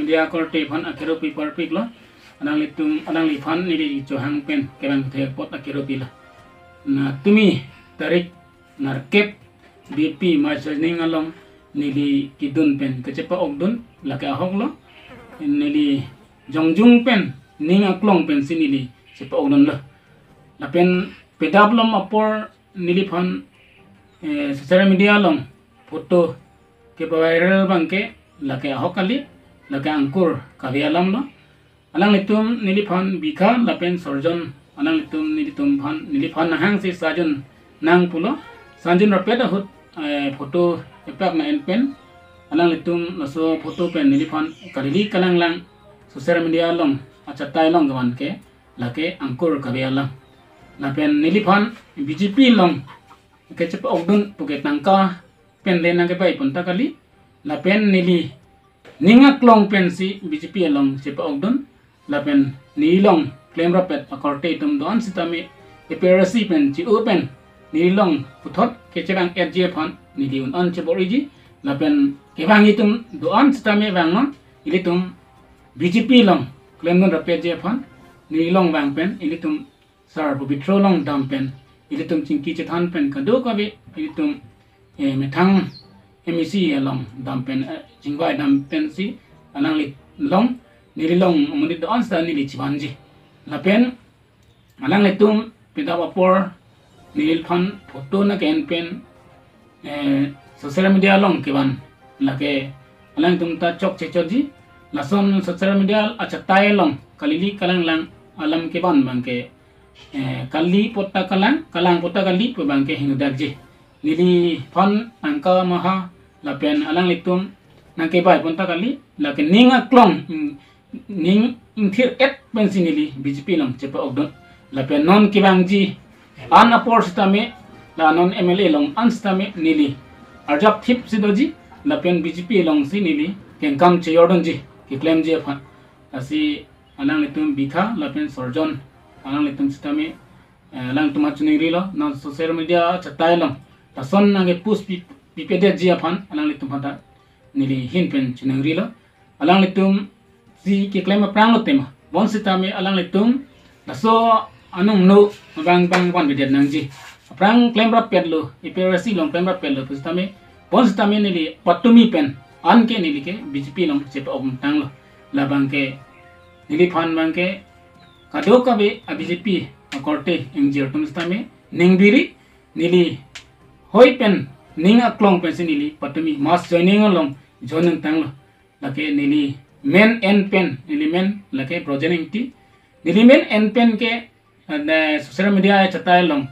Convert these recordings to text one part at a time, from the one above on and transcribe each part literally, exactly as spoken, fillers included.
Media akorte aphan akero pi parpiklo. Alanglitum, alangliphan neli chohang pen kevang thek apot akero pilo. Na tumi tarik nerkep Bipi March joining along neli kedun pen kechepa-okdun lake ahoklo. Neli jongjung pen ning aklong pensi neli chepa-okdunlo. Lapen pedap lom apor neliphan, eh, social media along photo kepa-viral abangke lake ahok kali, lake Ankur Kave alamlo. Alanglitum neliphan Bikha lapen Sorjon, alanglitum nelitum phan, neliphan nanghangsi sajun nang pulo. Sajun rapet ahut, eh, photo epak na en pen alanglitum laso photo pen neliphan kalili kalanglang social media along achatai along kevan ke lake Ankur Kave alam. Lapen neliphan B J P along kechepa-okdun puke tangka pen le nangkebai pon ta kali. Lapen neli ning aklong pensi B J P along chepa-okdun. Lapen neli along klemrappet akorte atum do-an sitame A P H L C pen che-o pen neli along puthot kechevang etji aphan neli un-an chebor-iji. Lapen kevang atum do-an sitame vangnon, ilitum B J P along klemdun rappetji aphan neli along vang pen ilitum Sar Pobitro along dam pen ilitum chingki chethan pen kadokave ilitum, eh, methang M A C along dam pen, eh, chingvai dam pensi alangli along neli along amonit do-an sita neli chevanji. Lapen alanglitum pedap apor neliphan photo nang ke-en pen, eh, social media along kevan lake alangtum ta chokche chotji. Lason social media achatai along kalili kalanglang alam kevan abangke, eh, kali apot ta kalang, kalang apot ta kali pu abangke hingdakji. Neliphan tangka maha lapen alanglitum nangkebai pon ta kali, lake ning aklong, mm, ning ingthir-et pensi neli B J P along chepa-okdun. Lapen non kevangji an apor sitame, la non M L A along an sitame neli arjap thipsi doji, lapen B J P alongsi neli kengkam chejordunji, keklemji aphan. Lasi alanglitum Bikha lapen Sorjon, alanglitum sitame, eh, alangtum aphan choningrilo, non social media achatai along lason nangkepost pi, pipedetji aphan alanglitum aphan ta neli ahin pen choningrilo. Alanglitum si keklem aphrang lo tema, bonsitame alanglitum laso anung no abang bang vanvedet nangji. Aphrang klemrappetlo, A P H L C along klemrappetlo pusitame, bonsitame neli patumi pen anke neli ke B J P along chepa-ok tanglo. Labangke neliphan abangke kadokave a B J P akorte ingjir atum sitame ning biri, neli hoi pen ning aklong pensi neli patumi mass joining along join tanglo. Lake neli men en pen, neli men lake Brojen Ingti. Neli men en pen ke, eh, social media achatai along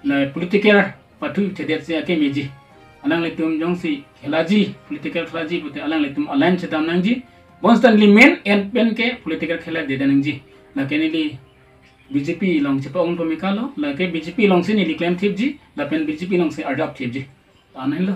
la political pathu thedet si ake meji. Alanglitum jongsi khelaji, political khelaji pute alanglitum alliance chedam nangji. Bonsita neli men en pen ke political khela deda nangji. Lake neli B J P along chepa-ok pamikalo, lake B J P alongsi neli klem thipji, lapen B J P alongsi arjap thipji. Anhenlo.